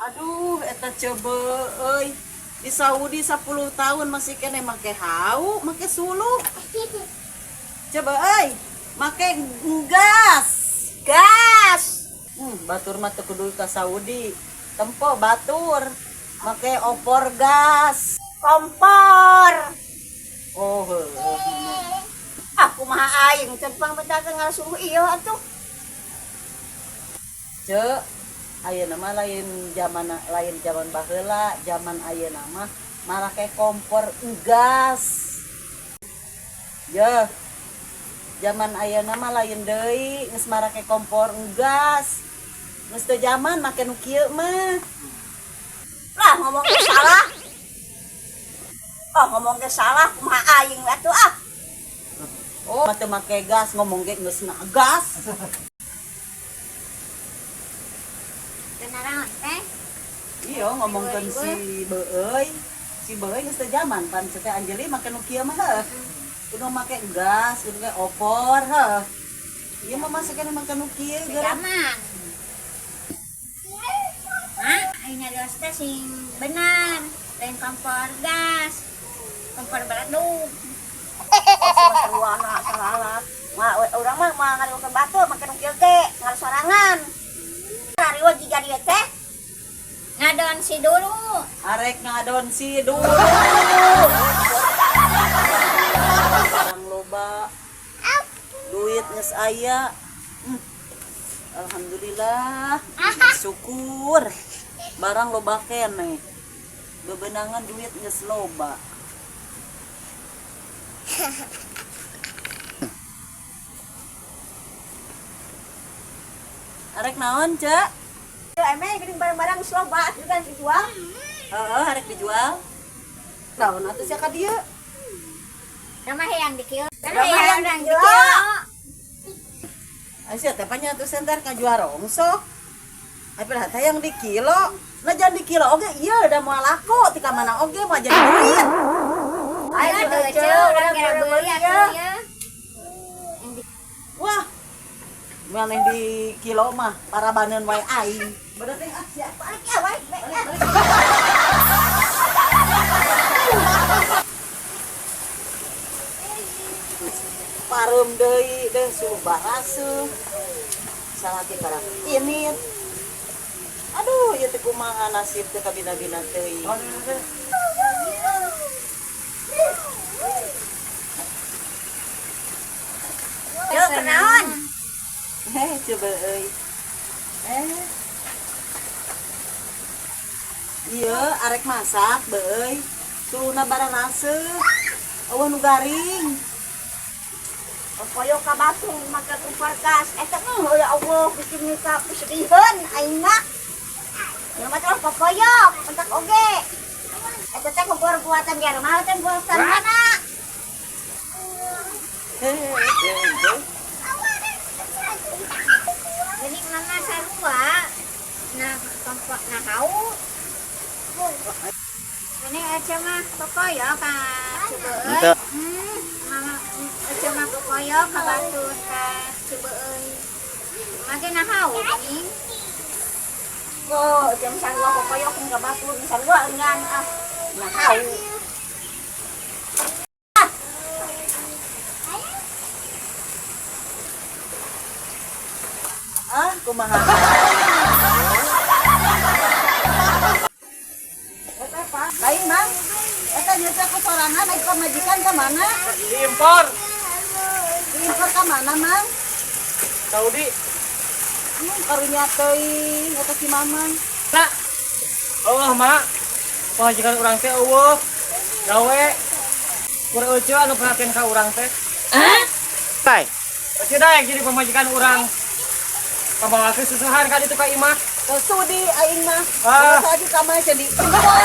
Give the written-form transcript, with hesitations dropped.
Aduh, eta coba euy. Di Saudi 10 tahun masih kene make hau, make suluh. Coba euy, make gas. Gas. Batur mah teu kudu ka Saudi. Tempo batur. Make opor gas. Kompor. Oh, heueuh. Ah, kumaha aing teu pangbedakeun ngalasuh ieu atuh. Cek, ayeuna mah lain zaman baheula, zaman ayeuna mah marake kompor gas. Yeuh. Zaman ayeuna mah lain deui, geus marake kompor gas. Geus teu zaman make nu kieu mah. Lah ngomong ge salah. Oh, ngomong ge salah kumaha aing atuh ah. Oh, mah teu make gas, ngomong ge geus na gas. Kenaran teh. Iya, ngomongkeun si Beuy. Si Beuy geus teu zaman pan teh Anjeli make nu kieu mah heuh. Kudu make gas, kudu ge opor heuh. Ieu mah masih keneh make nu kieu geura. Zaman. Mak, ayeuna geus teh sing bener. Lain kompor gas. Kompor beledug. Sarwana salah. Mah urang mah moal ngariweukeun batur make nu kieu ge, ngal sorangan. Ngariweuh jiga dieu teh. Ngadon si dulu. Arek ngadon si dulu. Barang loba. Duit geus aya. Alhamdulillah. Syukur. Barang loba keneh. Bebenangan duit geus loba. Arek naon, Cek? Emeh geuning barang-barang geus loba atuh kan dijual. Heeh, arek dijual. Naon atuh sia ka dieu? Ramah hayang di kieu. Ramah Ramah hayang hayang di di kieu. kieu. Ai sia teh panya atuh senter ka jual rongsok. Ai padahal teh yang di kilo. Nah jangan di kilo oge ieu da moal laku ti ka mana oge moal jadi duit. Ayo Ayo, tuh, Ceu, Ceu, urang urang kira kira beuli beuli atuh ya. Wah. Maneh di kilo mah parabaneun wae aing. Berarti ah sia. Balik ya, balik. Balik. Pareum deui deh suluh baraseuh. Salaki barang init. Aduh, ieu teh kumaha nasib teh kabina-bina teuing. Yo, kenaon? Coba euy. Iya, arek masak beuy. Suluhna bararaseuh. Eueuh nu garing. Koyo ka batu make kompor gas. Eta mah ya Allah bikin ka kesedihan aing mah. Ya mah terus kokoyok, entak oge. Eta teh kompor buatan Jerman teh buatan mana? Jadi mama sarua nah kompor nah hau. Ini aja mah kokoyok ka Cibeuy. Mama aja mah kokoyok ka batur ka Cibeuy. Mati nah hau geuning. Kok jam sarua kokoyok ka batur sarua ngan ah. Nah hau. Ah, kumaha. Eta apa? Lain, Mang. Eta nyesa ku sorangan ai pamajikan ka mana? Diimpor. Diimpor ka mana, Mang? Saudi. Karunya teuing eta si Mamang. Nak. Oh, Mak. Pamajikan urang teh eueuh. Gawe. Kur euceu anu perhatian ka urang teh. Hah? Tai. Euceu daek jadi pamajikan urang. Pambawakeun susuhan ka ditu ka imah. Teu sudi aing mah. Ah. Boga salaki ka mana jadi impor.